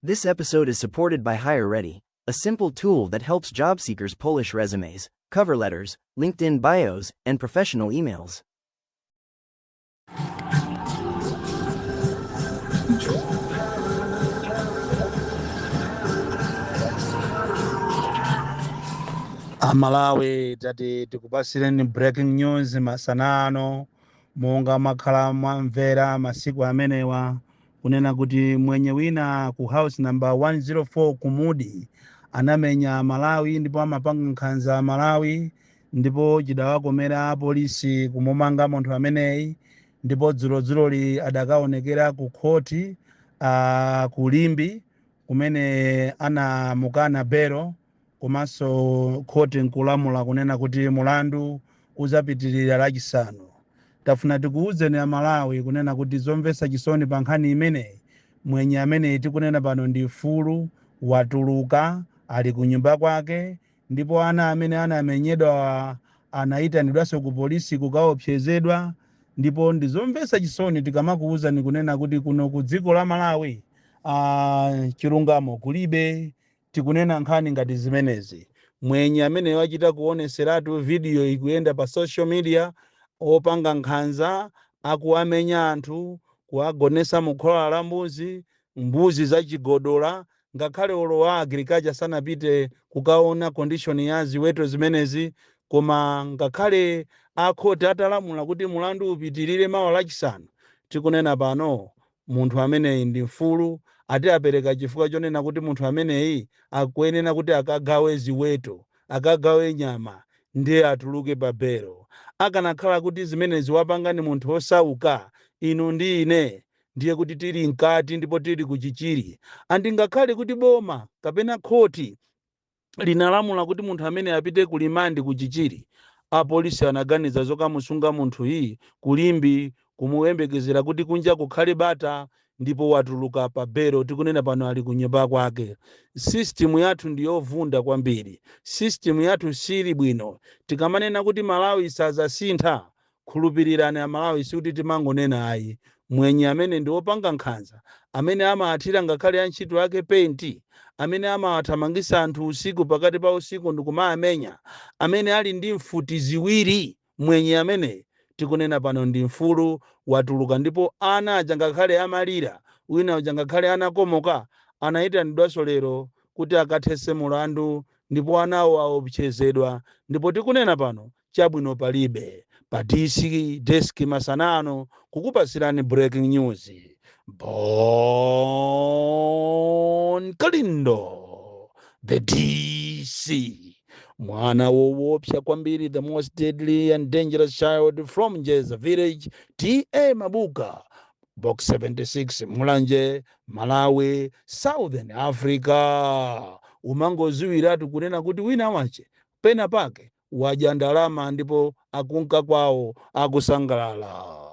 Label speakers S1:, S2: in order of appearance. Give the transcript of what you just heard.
S1: This episode is supported by HireReady, a simple tool that helps job seekers polish resumes, cover letters, LinkedIn bios, and professional emails.
S2: Amalawi, tati tikupasireni breaking news masana ano. Monga makhala mwamvera masiku amenewa kunena kuti mwenye wina ku house number 104 kumudi anamenya Malawi ndipo amapanga nkhanza Malawi, ndipo chidawakomera apolisi kumumanga munthu ameneyi. Ndipo dzulodzuloli adakaonekera ku khoti ku Limbe kumene anamukana belo, komanso khoti nkulamula kunena kuti mulandu uzapitirira Lachisanu. Tafuna tikuwuzeni Amalawi kunena kuti zomvetsa chisoni pa nkhani imeneyi, mwenye ameneyi tikunena pano ndi mfulu, watuluka, ali ku nyumba kwake. Ndipo ana amene anamenyedwa anayitanidwanso ku polisi kukaopsezedwa. Ndipo ndizomvetsa chisoni tikamakuwuzani kunena kuti kuno ku dziko la Malawi chilungamo kulibe. Tikunena nkhani ngati zimenezi, mwenye amene wachita kuoneseratu, video ikuyenda pa social media, opanga nkhanza, akuwamenya anthu, kuwagonesa mukhola la mbuzi, mbuzi zachigodola. Ngakhale olo wa agriculture sanapite kukaona condition ya ziweto zimenezi. Koma ngakhale akhoti atalamula kuti mulandu upitirire mawa Lachisanu, tikunena pano munthu ameneyi ndi mfulu. Ati apereka chifukwa chonena kuti munthu ameneyi akuyenera kuti akagawe ziweto, akagawe nyama, ndiye atuluke pa belo. Akanakhala kuti zimenezi wapanga ni munthu osauka, inu ndi ine ndiye kuti tili mkati ndipo tili kuchichiri. Andingakhale kuti boma kapena khoti linalamula kuti munthu amene apite ku remand kuchichiri, apolisi anaganiza zokamusunga munthuyi kuLimbe kumuyembekezera kuti kunja kukhale bata. Ndipo watuluka pa belo, tikunena pano ali kunyumba kwake. System yathu ndiyovunda kwambiri, system yathu sili bwino. Tikamanena kuti Malawi sazasintha, khulupirirani Amalawi, sikuti timangonena ayi. Mwenye amene ndi wopanga nkhanza, amene amathira ngakhale antchito ake penti, amene amawathamangisa anthu usiku, pakati pa usiku ndikumamenya, amene ali ndi mfuti ziwiri, mwenye amene tikunena pano ndi mfulu, watuluka. Ndipo ana aja ngakhale amalira, wina uja ngakhale anakomoka, anayitanidwanso lero kuti akathese mulandu, ndipo anawo aopsezedwa. Ndipo tikunena pano chabwino palibe. Pa DC Desk masanano kukupasirani breaking news, Bon Kalindo, the DC, mwana woopsa kwambiri, the most deadly and dangerous child from Njeza village, T/A Mabuka, Box 76, Mulanje, Malawi, Southern Africa. Umangoziwiratu kunena kuti wina wache pena pake wadya ndalama ndipo akunka kwawo akusangalala.